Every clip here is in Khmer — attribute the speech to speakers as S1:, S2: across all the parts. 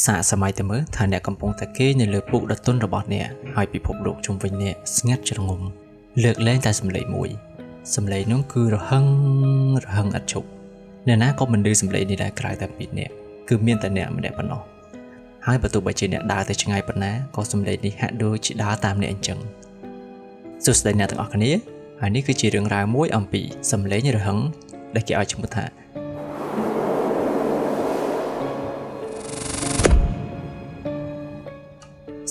S1: សាកសម័យទៅមើលថាអ្នកកំពុងតែគេងនៅលើពូកដ៏ទន់របស់អ្នកហើយពិភពលោកជុំវិញអ្នកស្ងាត់ជ្រងំលើកលែងតែសំឡេងមួយសំឡេងនោះគឺរហឹងរហឹងឥតឈប់អ្នកណាក៏មិនឮសំឡេងនេះដែរក្រៅតែពីអ្នកគឺមានតែអ្នកម្នាក់ប៉ុណ្ណោះហើយបើទោះបីជាអ្នកដើរទៅឆ្ងាយប៉ុណ្ណាក៏សំឡេងនេះហាក់ដូចជាដើរតាមអ្នកអញ្ចឹងសួស្តីអ្នកទាំងអស់គ្នាហើយនេះគឺជារឿងរ៉ាវមួយអំពីសំឡេងរហឹងដែលគេឲ្យឈ្មោះថា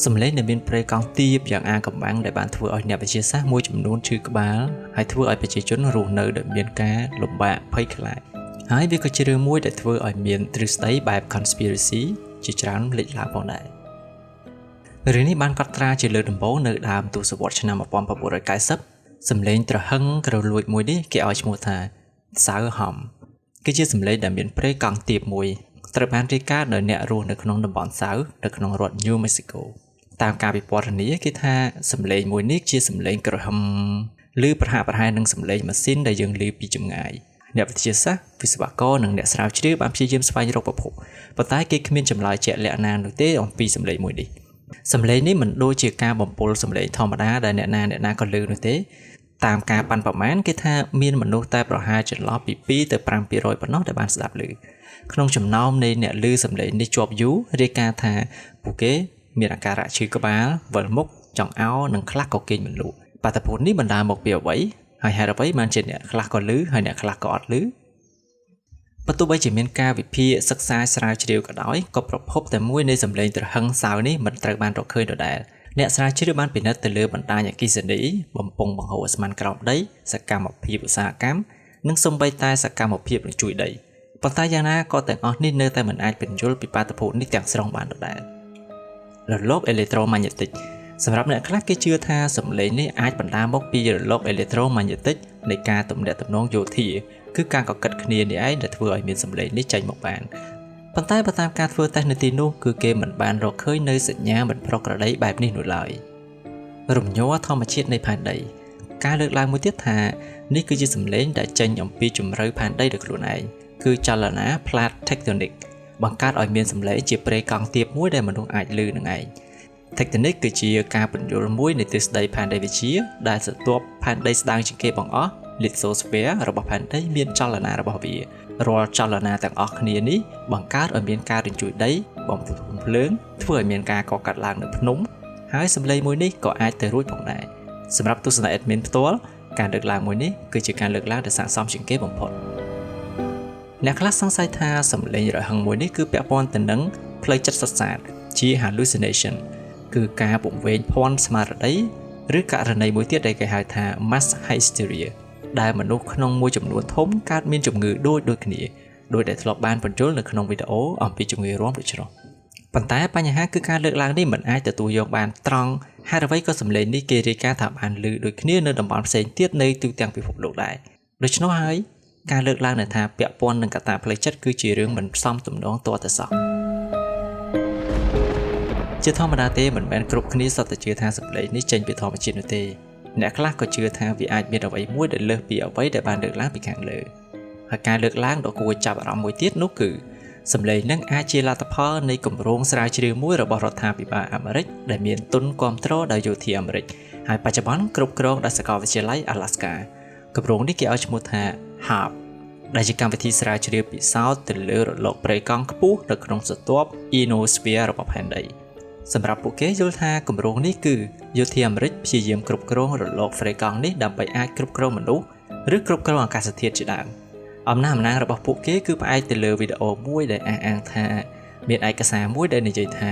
S1: សំឡេងដែលមានប្រេកង់ទាបយ៉ាងអាកំបាំងដែលបានធ្វើឲ្យអ្នកវិទ្យាសាស្ត្រមួយចំនួនឈឺក្បាលហើយធ្វើឲ្យប្រជាជនរស់នៅដោយមានការលំបាកភ័យខ្លាចហើយវាក៏ជារឿងមួយដែលធ្វើឲ្យមានទ្រឹស្ដីបែប conspiracy ជាច្រើនលេចឡើងផងដែររឿងនេះបានកត់ត្រាជាលើកដំបូងនៅដើមទសវត្សរ៍ឆ្នាំ1990សំឡេងត្រហឹងក្រលួចមួយនេះគេឲ្យឈ្មោះថាសៅហំគឺជាសំឡេងដែលមានប្រេកង់ទាបមួយត្រូវបានរាយការណ៍ដោយអ្នករស់នៅក្នុងតំបន់សៅនៅក្នុងរដ្ឋ New Mexico តាមការពិពណ៌នាគេថាសំឡេងមួយនេះជាសំឡេងក្រហមឬប្រហាក់ប្រហែលនឹងសំឡេងម៉ាស៊ីនដែលយើងឮពីចម្ងាយអ្នកវិទ្យាសាស្ត្រវិស្វករនិងអ្នកស្រាវជ្រាវបានព្យាយាមស្វែងរកប្រភពប៉ុន្តែគេគ្មានចម្លើយជាក់លាក់ណានោះទេអំពីសំឡេងមួយនេះសំឡេងនេះមិនដូចជាការបំពុលសំឡេងធម្មតាដែលអ្នកណាក៏ឮនោះទេតាមការប៉ាន់ប្រមាណគេថាមានមនុស្សតែប្រហែលចន្លោះពី2ទៅ5%ប៉ុណ្ណោះដែលបានស្ដាប់ឮក្នុងចំណោមនៃអ្នកឮសំឡេងនេះជាប់យូររាយការណ៍ថាពួកគេមានអាការៈឈឺក្បាលវិលមុខចង្អោរនិងខ្លះក៏គេងមិនលក់បាតុភូតនេះបណ្ដាលមកពីអ្វីហើយហេតុអ្វីបានជាអ្នកខ្លះក៏ឮហើយអ្នកខ្លះក៏អត់ឮបើទោះបីជាមានការវិភាគសិក្សាស្រាវជ្រាវក៏ដោយក៏ប្រភពតែមួយនៃសំឡេងត្រហឹងសៅនេះមិនត្រូវបានរកឃើញដដែលអ្នកស្រាវជ្រាវបានពិនិត្យទៅលើបណ្ដាញអគ្គិសនីបំពង់បង្ហូរឧស្ម័នក្រោមដីសកម្មភាពឧស្សាហកម្មនិងសូម្បីតែសកម្មភាពរញ្ជួយដីប៉ុន្តែយ៉ាងណាក៏ទាំងអស់នេះនៅតែមិនអាចពន្យល់ពីបាតុភូតនេះទាំងស្រុងបានដដែលរលកអេឡិចត្រូម៉ាញេទិកសម្រាប់អ្នកខ្លះគេជឿថាសំឡេងនេះអាចបណ្ដាលមកពីរលកអេឡិចត្រូម៉ាញេទិកនៃការទំនាក់ទំនងយោធាគឺការកកិតគ្នានេះឯងដែលធ្វើឲ្យមានសំឡេងនេះចេញមកបានប៉ុន្តែបើតាមការធ្វើតេស្តនៅទីនោះគឺគេមិនបានរកឃើញនៅសញ្ញាមិនប្រក្រតីបែបនេះនោះឡើយរំញ័រធម្មជាតិនៃផែនដីការលើកឡើងមួយទៀតថានេះគឺជាសំឡេងដែលចេញអំពីជម្រៅផែនដីដោយខ្លួនឯងគឺចលនា plate tectonic បង្កើតឲ្យមានសំឡេងជាប្រេកង់ទាបមួយដែលមនុស្សអាចឮនឹងឯង Tectonic គឺជាការពន្យល់មួយនៃទ្រឹស្ដីផែនដីវិទ្យាដែលស្រទាប់ផែនដីស្ដើងជាងគេបង្អស់ lithosphere របស់ផែនដីមានចលនារបស់វារាល់ចលនាទាំងអស់គ្នានេះបង្កើតឲ្យមានការរញ្ជួយដីបំផ្ទុះភ្លើងធ្វើឲ្យមានការកកាត់ឡើងនៅភ្នំហើយសំឡេងមួយនេះក៏អាចទៅរួចផងដែរសម្រាប់ទស្សនៈ admin ផ្ទាល់ការលើកឡើងមួយនេះគឺជាការលើកឡើងដែលស័ក្តិសមជាងគេបំផុតអ្នកខ្លះសង្ស័យថាសំឡេងរហឹងមួយនេះគឺពាក់ព័ន្ធទៅនឹងផ្លូវចិត្តសុទ្ធសាធជា hallucination គឺការពង្វេងភ័ន្តស្មារតីឬករណីមួយទៀតដែលគេហៅថា mass hysteria ដែលមនុស្សក្នុងមួយចំនួនធំកើតមានជំងឺដូចគ្នាដោយដែលធ្លាប់បានបញ្ជល់នៅក្នុងវីដេអូអំពីជំងឺរាំដូច្នោះប៉ុន្តែបញ្ហាគឺការលើកឡើងនេះមិនអាចទទួលយកបានត្រង់ហេតុអ្វីក៏សំឡេងនេះគេរាយការណ៍ថាបានឮដូចគ្នានៅតំបន់ផ្សេងទៀតនៅទូទាំងពិភពលោកដែរដូច្នោះហើយការលើកឡើងដែលថាពាក់ព័ន្ធនឹងកត្តាផ្លូវចិត្តគឺជារឿងមិនសមទំនងទាល់តែសោះជាធម្មតាទេមិនមែនគ្រប់គ្នាសុទ្ធតែជឿថាសម្លេងនេះចេញពីធម្មជាតិនោះទេអ្នកខ្លះក៏ជឿថាវាអាចមានអ្វីមួយដែលលើសពីអ្វីដែលបានលើកឡើងពីខាងលើហើយការលើកឡើងដ៏គួរចាប់អារម្មណ៍មួយទៀតនោះគឺសម្លេងនឹងអាចជាលទ្ធផលនៃគម្រោងស្រាវជ្រាវមួយរបស់រដ្ឋាភិបាលអាមេរិកដែលមានទុនគាំទ្រដោយយោធាអាមេរិកហើយបច្ចុប្បន្នគ្រប់គ្រងដោយសាកលវិទ្យាល័យ Alaska គម្រោងនេះគេឲ្យឈ្មោះថា HAARP ដែលជាកម្មវិធីស្រាវជ្រាវពិសោធន៍ទៅលើរលកប្រេកង់ខ្ពស់នៅក្នុងស្រទាប់ ionosphere របស់ផែនដីសម្រាប់ពួកគេយល់ថាគម្រោងនេះគឺយោធាអាមេរិកព្យាយាមគ្រប់គ្រងរលកហ្វ្រេកង់នេះដើម្បីអាចគ្រប់គ្រងមនុស្សឬគ្រប់គ្រងអាកាសធាតុជាដើមអំណះអំណាងរបស់ពួកគេគឺផ្អែកទៅលើវីដេអូមួយដែលអះអាងថាមានឯកសារមួយដែលនិយាយថា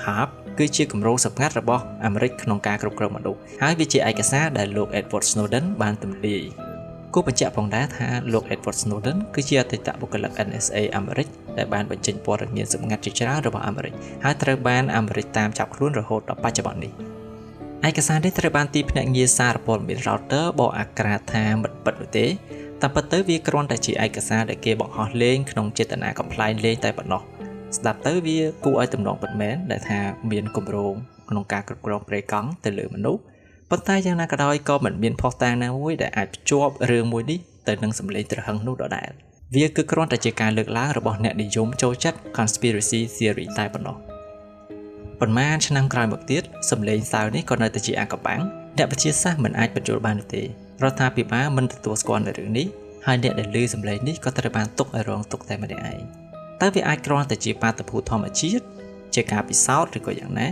S1: HAARP គឺជាគម្រោងសម្ងាត់របស់អាមេរិកក្នុងការគ្រប់គ្រងមនុស្សហើយវាជាឯកសារដែលលោក Edward Snowden បានទម្លាយគួរបញ្ជាក់ផងដែរថាលោក Edward Snowden គឺជាអតីតបុគ្គលិក NSA អាមេរិកដែលបានបញ្ចេញព័ត៌មានសម្ងាត់ជាច្រើនរបស់អាមេរិកហើយត្រូវបានអាមេរិកតាមចាប់ខ្លួនរហូតដល់បច្ចុប្បន្ននេះឯកសារនេះត្រូវបានទីភ្នាក់ងារសារព័ត៌មាន Reuters បកអាក្រាតថាមិនពិតនោះទេតាមពិតទៅវាគ្រាន់តែជាឯកសារដែលគេបង្ហោះលេងក្នុងចេតនាកំប្លែងលេងតែប៉ុណ្ណោះស្ដាប់ទៅវាគួរឲ្យទំនងពិតមែនដែលថាមានគម្រោងក្នុងការគ្រប់គ្រងប្រេកង់ទៅលើមនុស្សប៉ុន្តែយ៉ាងណាក៏ដោយក៏មិនមានភស្តុតាងណាមួយដែលអាចភ្ជាប់រឿងមួយនេះទៅនឹងសម្លេងត្រហឹងនោះដដែល វាគឺគ្រាន់តែជាការលើកឡើងរបស់អ្នកនិយមចូលចិត្ត conspiracy theory តែប៉ុណ្ណោះប៉ុន្មានឆ្នាំក្រោយមកទៀតសំឡេងសើនេះក៏នៅតែជាអាកំបាំងអ្នកវិទ្យាសាស្ត្រមិនអាចពន្យល់បាននោះទេរដ្ឋាភិបាលមិនទទួលស្គាល់នៅរឿងនេះហើយអ្នកដែលឮសំឡេងនេះក៏ត្រូវបានទុកឲ្យរងទុក្ខតែម្នាក់ឯងតើវាអាចគ្រាន់តែជាបាតុភូតធម្មជាតិជាការពិសោធន៍ឬក៏យ៉ាងណា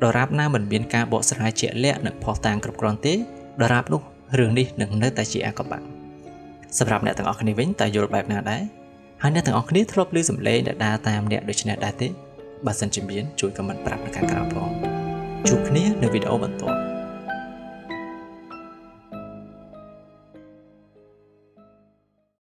S1: ដរាបណាមិនមានការបកស្រាយជាក់លាក់និងភស្តុតាងគ្រប់គ្រាន់ទេដរាបនោះរឿងនេះនឹងនៅតែជាអាកំបាំងសម្រាប់អ្នកទាំងអស់គ្នាវិញតើយល់បែបណាដែរហើយអ្នកទាំងអស់គ្នាធ្លាប់ឮសំឡេងដែលដើរតាមអ្នកដូច្នេះដែរទេបើសិនជាមានជួយ comment ប្រាប់នៅខាងក្រោមផងជួបគ្នានៅវីដេអូបន្ទាប់។